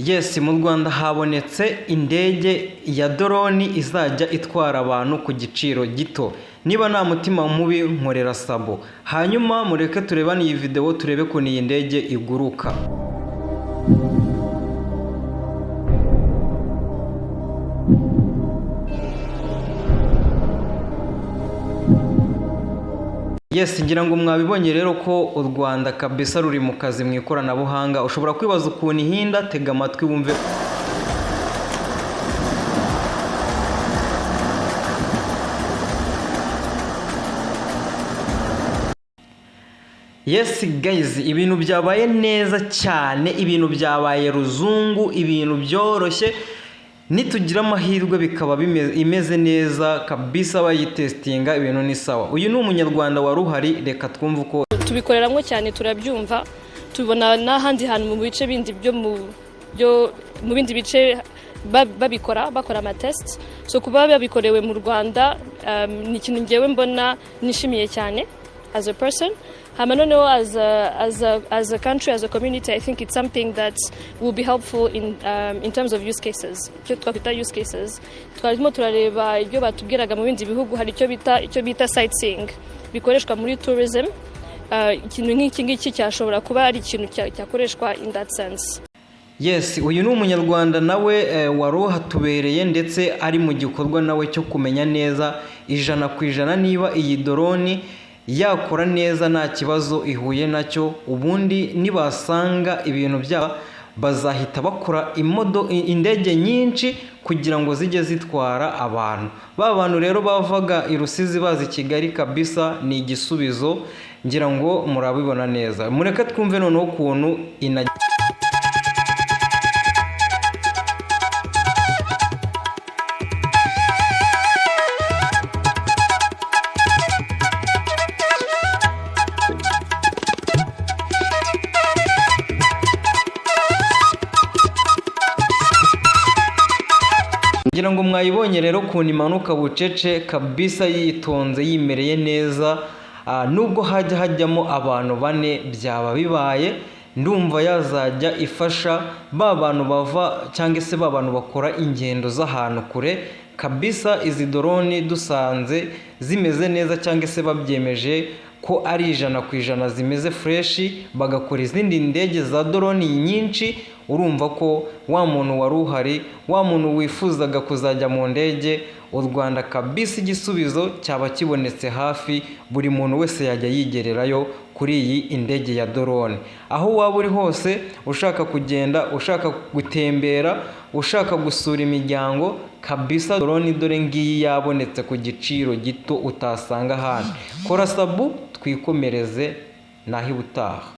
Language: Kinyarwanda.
Yes, mu Rwanda habonetse indege ya drone izajya itwara abantu ku giciro gito. Niba nta mutima mubi, nkorera sub, hanyuma mureke turebane iyi videwo, turebe ukuntu iyi ndege iguruka. Yes, ngira ngo mwabibonye rero ko u Rwanda kabisa ruri mu kazi mu ikoranabuhanga. Ushobora kwibaza ukuntu ihinda, tega amatwi wumve. Yes guys, ibintu byabaye neza cyane, ibintu byabaye ruzungu, ibintu byoroshye. Nitugira amahirwe bikaba imeze neza kabisa, bayitesitinga, ibintu ni sawa. Uyu ni Umunyarwanda wari uhari, reka twumve uko Tubikoreramo cyane, turabyumva, tubona n'ahandi hantu mu bice bindi byo mu bindi bice babikora, bakora amatest. So kuba babikorewe mu Rwanda ni ikintu ngewe mbona nishimiye cyane as a person. Hama noneho as a country, as a community, I think it's something that will be helpful in terms of use cases, icyo twakwita use cases. Twarimo turareba ibyo batubwiraga mu bindi bihugu, hari icyo bita sightseeing bikoreshwa muri tourism. Ikintu nk'iki ngiki cyashobora kuba ari ikintu cyakoreshwa in that sense. Yes, uyu ni Umunyarwanda nawe wari uhatubereye, ndetse ari mu gikorwa nawe cyo kumenya neza 100% niba iyi drone yakora neza, nta kibazo ihuye nacyo. Ubundi nibasanga ibintu byaba, bazahita bakora indege nyinshi kugira ngo zijye zitwara abantu. Ba bantu rero bavaga i Rusizi baza i Kigali, kabisa ni igisubizo. Ngira ngo murabibona neza. Mureke twumve noneho ukuntu ina Ngira ngo mwayibonye rero ukuntu imanuka bucece kabisa, yitonze, yimereye neza. Nubwo hajya hajyamo abantu bane byaba bibaye. Ndumva yazajya ifasha ba bantu bava cyangwa se ba bantu bakora ingendo z'ahantu kure kabisa. Izi drone dusanze zimeze neza cyangwa se babyemeje ko ari 100% zimeze fresh, bagakora izindi ndege za drone nyinshi, urumva ko wa muntu wari uhari, wa muntu wifuzaga kuzajya mu ndege, u Rwanda kabisa igisubizo cyaba kibonetse hafi. Buri muntu wese yajya yigererayo kuri iyi indege ya drone, aho waba uri hose, ushaka kugenda, ushaka gutembera, ushaka gusura imiryango, kabisa drone dore ngiyi yabonetse ku giciro gito utasanga ahandi. Kora sub, twikomereze naho ubutaha.